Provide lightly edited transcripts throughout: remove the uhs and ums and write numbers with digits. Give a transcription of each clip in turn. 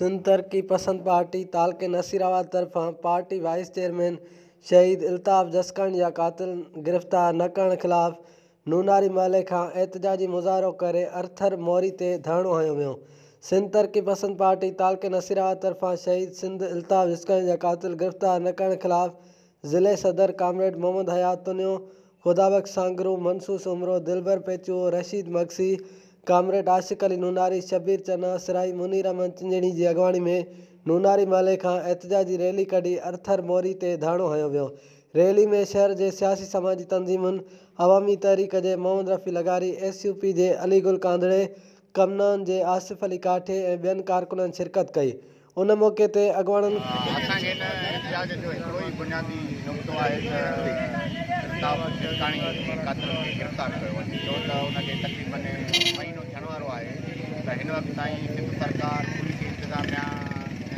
سنڌ ترقي پسند پارٽي تعلقي نصيرآباد طرفان پارٽي وائيس چيئرمين شهيد الطاف جسڪاڻي جا قاتل گرفتار نه ڪرڻ خلاف نوناري محلي کان احتجاجي مظاهرو ڪري ارٿر موري تي ڌرڻو هنيو ويو. سنڌ ترقي پسند پارٽي تعلقي نصيرآباد طرفان شهيد سنڌ الطاف جسڪاڻي جا قاتل گرفتار نه ڪرڻ خلاف ضلعي صدر ڪامريڊ محمد حيات تنيو، خدابخش سانگهرو، منصور سومرو، دلبر پيچوهو، رشيد مگسي، ڪامريڊ عاشق علي نوناري، شبير چنا، سرائي منير احمد چنجڻي جي اڳواڻي ۾ نوناري محلي کان احتجاجي ريلي ڪڍي ارٿر موري تي ڌرڻو هنيو ويو. ريلي ۾ شهر جي سياسي سماجي تنظيمن عوامي تحريڪ جي محمد رفيع لغاري، ايس يو پي جي علي گل ڪانڌڙي، ڪمنان جي آصف علي ڪاٺي ۽ ٻين ڪارڪنن شرڪت ڪئي. ان موقعي تي اڳواڻن. اسان جي هن احتجاج جو هڪڙو ئي بنيادي نقطو آهي ته الطاف جسڪاڻي جي قاتلن کي گرفتار ڪيو وڃي ڇو ته ان کي تقريبن مهينو ٿيڻ وارو آهي ته هن وقت تائين سنڌ سرڪار پوليس انتظاميا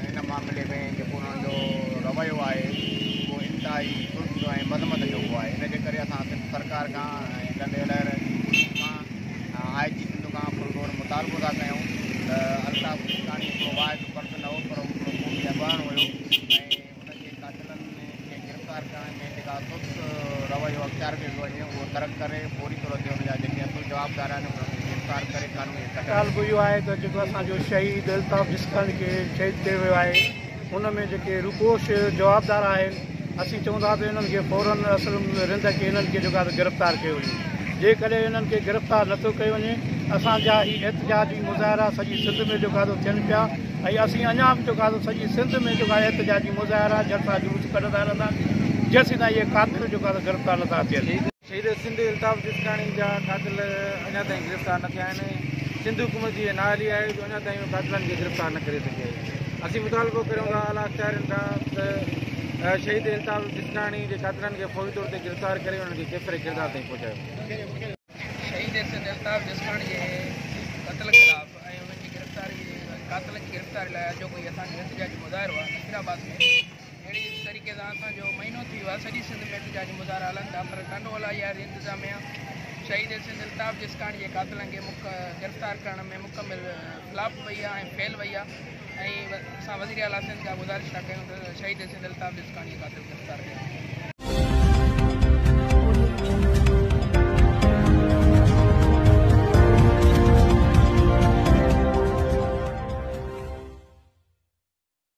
ان معاملي ۾ جيڪو انهن جو رويو آهي اهو انتهائي سست ۽ مذمت جوڳو آهي ان جي ڪري اسان سنڌ سرڪار کان ۽ ٽنڊي الهيار جي پوليس کان آء جي سنڌ کان پرزور مطالبو ٿا ڪيون ته الطاف جسڪاڻي هڪڙو واحد فرد نه هو پر هو هڪڙو قومي اڳواڻ هيو ۽ ان جي قاتلن کي گرفتار ڪرڻ ۾ جيڪا سست رويو اختيار ڪيو پيو وڃي اهو ترڪ ڪري فوري طور تي ان جا جيڪي اصل جوابدار آهن انهن کي گرفتار ڪري قانوني ڪٽهڙي مطالبو اهو آهي ته جيڪو اسان جو شهيد الطاف جسڪاڻي کي شهيد ڪيو ويو آهي ان ۾ جيڪي روپوش جوابدار آهن اسين چئون ٿا ته انهن کي فورن اصل رند کي انهن کي جيڪو آهي سو گرفتار ڪيو وڃي جيڪڏهن انهن کي گرفتار نٿو ڪيو وڃي اسان جا هي احتجاجي مظاهرا سڄي سنڌ ۾ جيڪو آهي سو ٿين پيا ۽ اسين اڃا به جيڪو آهي سو سڄي سنڌ ۾ جيڪو آهي احتجاجي مظاهرا جلسا جلوس ڪڍندا رهنداسين جيسين تائين اهي قاتل جيڪو آهي سو گرفتار نٿا ٿين. شهيد سنڌ الطاف جسڪاڻي جا قاتل اڃا تائين گرفتار نه ٿيا آهن، سنڌ حڪومت جي اها نااهلي آهي جو اڃا تائين اهي قاتلن کي گرفتار نه ڪري سگهي آهي. اسين مطالبو ڪريون ٿا اعليٰ اختيارين کان ته شهيد الطاف جسڪاڻي جي قاتلن کي فوري طور تي گرفتار ڪري انهن کي ڪيفر ڪردار تائين پهچايو. شهيد سنڌ الطاف جسڪاڻي جي قتل خلاف ۽ انهن جي گرفتاري قاتلن جي گرفتاري لاء اڄوڪو هي اسان جو احتجاجي مظاهرو آهي نصيرآباد ۾. اهڙي طريقي سان اسان جو مهينو ٿي ويو آهي سڄي سنڌ ۾ احتجاجي مظاهرا هلن ٿا پر ٽنڊو الهيار جي انتظاميا شهيد سنڌ الطاف جسڪاڻي جي قاتلن کي گرفتار ڪرڻ ۾ مڪمل فلاپ وئي آهي ۽ فيل وئي آهي ۽ اسان وزير اعليٰ سنڌ کان گذارش ٿا ڪيون ته شهيد سنڌ الطاف جسڪاڻي جي قاتل گرفتار.